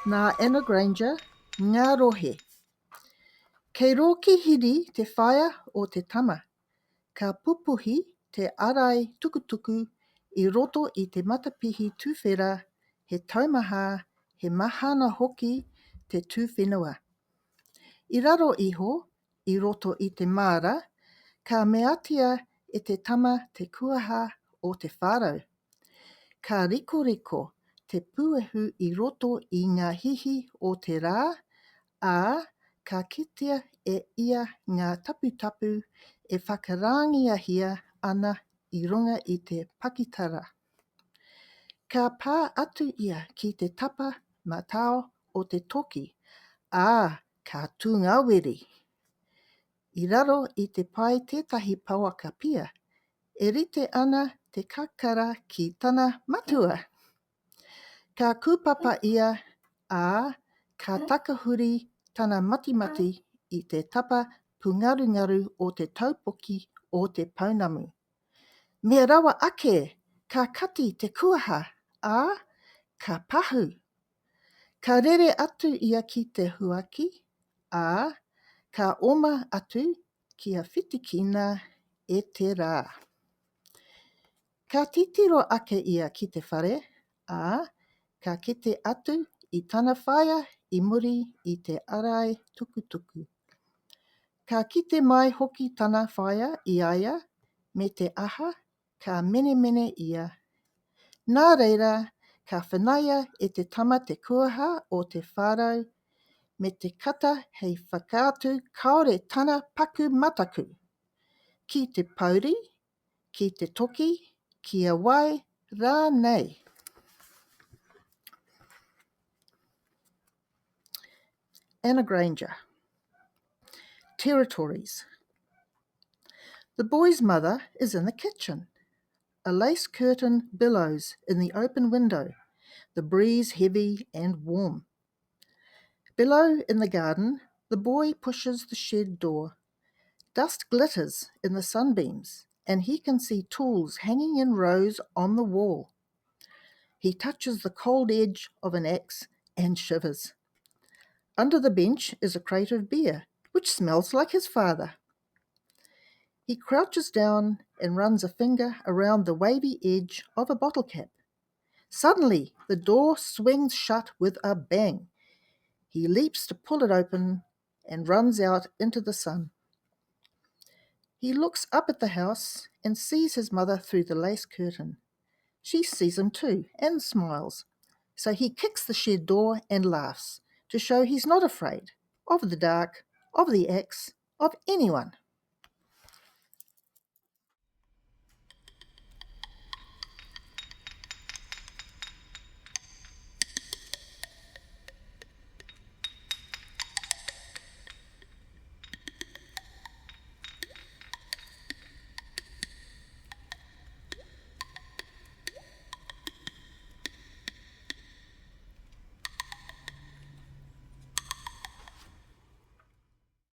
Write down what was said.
Nā Anna Granger ngā rohe. Kei Rōkihiri te whaea o te tama. Ka pupuhi te arai tukutuku i roto i te matapihi tuwhera, he taumaha, he mahana hoki te tūwhenua. I raro iho, i roto i te māra, ka meatia e te tama te kuaha o te whārau. Ka rikoriko te puehu i roto i ngā hihi o te rā, ā, ka kitea e ia ngā taputapu e whakarāngiahia ana i runga i te pakitara. Ka pā atu ia ki te tapa matao o te toki, ā, ka tūngawiri. I raro i te pae tētahi pouaka pia, e rite ana te kakara ki tana matua. Ka kūpapa ia, ā, ka takahuri tana matimati i te tapa pūngarungaru o te taupoki o te pounamu. Me rawa ake, ka kati te kuaha, ā, ka pahū. Ka rere atu ia ki te huaki, ā, ka oma atu kia whitikina e te rā. Ka titiro ake ia ki te whare, ā, ka kite atu i tana whaea i muri i te arai tukutuku. Ka kite mai hoki tana whaea i a ia, me te aha, ka menemene ia. Nā reira, ka whanaia e te tama te kuaha o te whārau me te kata hei whakaatu kāore tana paku mataku. Ki te pouri, ki te toki, ki a wai rānei. Anna Granger. Territories. The boy's mother is in the kitchen. A lace curtain billows in the open window, the breeze heavy and warm. Below in the garden, the boy pushes the shed door. Dust glitters in the sunbeams, and he can see tools hanging in rows on the wall. He touches the cold edge of an axe and shivers. Under the bench is a crate of beer, which smells like his father. He crouches down and runs a finger around the wavy edge of a bottle cap. Suddenly, the door swings shut with a bang. He leaps to pull it open and runs out into the sun. He looks up at the house and sees his mother through the lace curtain. She sees him too and smiles. So he kicks the shed door and laughs to show he's not afraid of the dark, of the axe, of anyone.